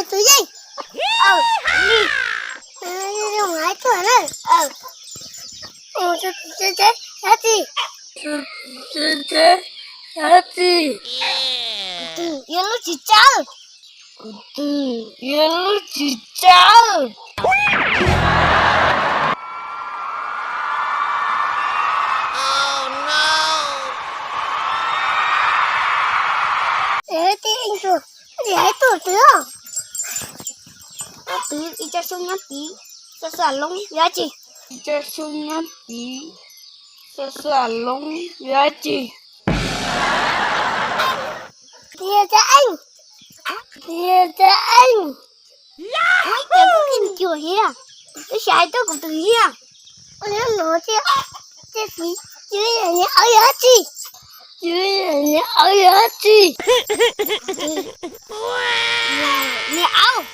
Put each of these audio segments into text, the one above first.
Tus yeej. Aw, li. Mus hais tuaj na. Aw. Mus txog tim tsev, yog tsi? Tsev, yog tsi? Kuv twg yuav lub tsis tsawg. Kuv twg yuav lub tsis tsawg. Tij Eej Tug, tsis hais tuaj twg. Twg ib co xyoob nyob tid, xuas xuas loob yog tsi? Ib co xyoob nyob tid, xuas xuas loob yog tsi? Tiag tiag eej, tiag tiag eej. Ua cas kuv khib cuag thiab, twb xyov hais tuaj kuv twg thiab. Ua li no thiab, thiab txiv, txiv niam aub yog dab tsi? Txiv niam aub yog dab tsi? Niam aub.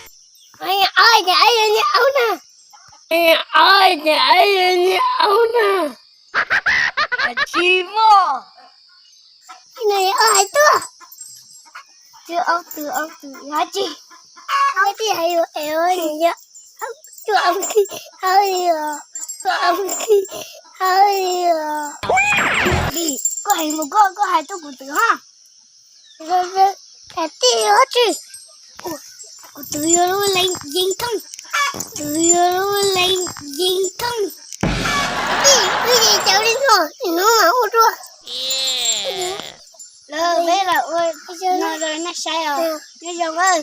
Niam aub, niam aub yog niam aub na. Niam aub, niam aub yog niam aub na. Tsis muaj. Niam aub hais tuaj. Twb aub twg aub twg yog dab tsi? Aub twg hais yus es niam yog, aub twg aub twg aub li os, twg aub twg aub li os. Vim koj hais mus koj, koj hais tuaj kuv twg hos. Tij yog dab tsi? Kuv twg yog lub leej yeeb thooj. Twg yog lub leej yeeb thooj. Tij, wb ces cawv li no, hnub mas ua dua. Lawv peb los ua no rau nej saib os. Nyob zoo.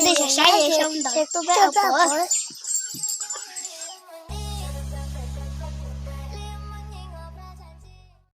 Saib saib sau ntawv tuaj peb ua pom.